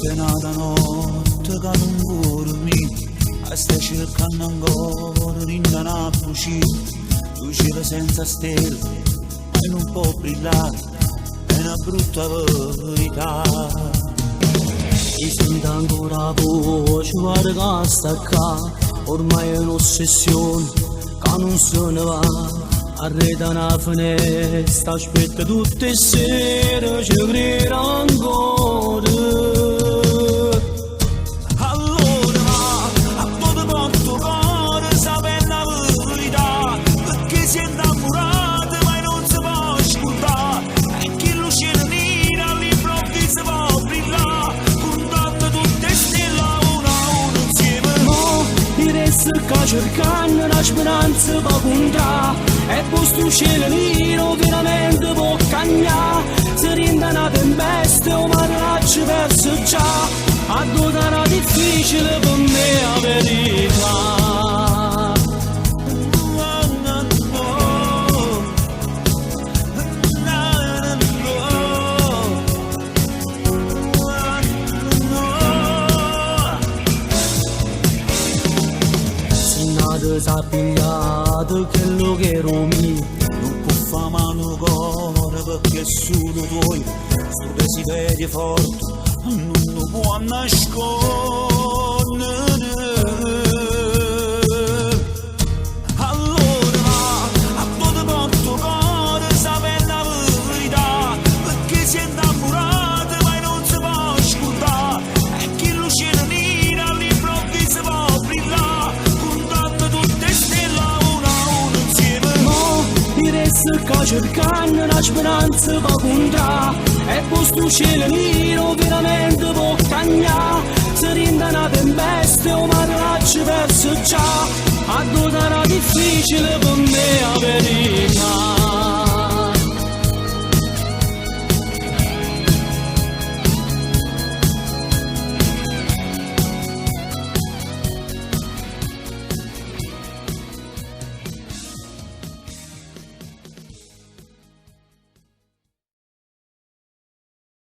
Chesta è n'ata notte ca nun vuo' durmì, 'A stai cercanno ancora dint' 'a na bucia, Nu cielo senza stelle e nun pò brillà, è na brutta verità. Si sento ancora 'a voce, guarda ca sta ccà, ormai è un'ossessione ca nun se ne va. Arreto a na fenesta aspetta tutt' 'e sere, ce crero ancora. Allora va, addò te porta 'o core, sapenno 'a verità, pecché si è 'nnammurato ma nun se po' scurdà, e chillu cielo niro all'improvviso po' brillà, cuntanno tutt' 'e stelle a una a una 'nzieme. Mo i' resto ccà cercanno na speranza p' cuntrà e po' stu cielo niro veramente po' cagnà se dint' a na tempesta 'o mare l'aggio perso già addò sarà difficile pe me 'a verità. Si n'ato s'ha pigliato chello che era 'o mio. Nun può fa male 'o core pecché è sulo tuojo, stu desiderio forte nun 'o può annasconnere. Allora va, addò te porta 'o core, sapenno 'a verità, pecché si è 'nnammurato ma nun se po' scurdà, e chillu cielo niro all'improvviso po' brillà, cuntanno tutt' 'e stelle a una a una 'nzieme. Mo i' resto ccà cercanno na speranza p' cuntrà e po' stu cielo niro veramente po' cagnà se dint' a na tempesta 'o mare l'aggio perso già addò sarà difficile pe me 'a verità.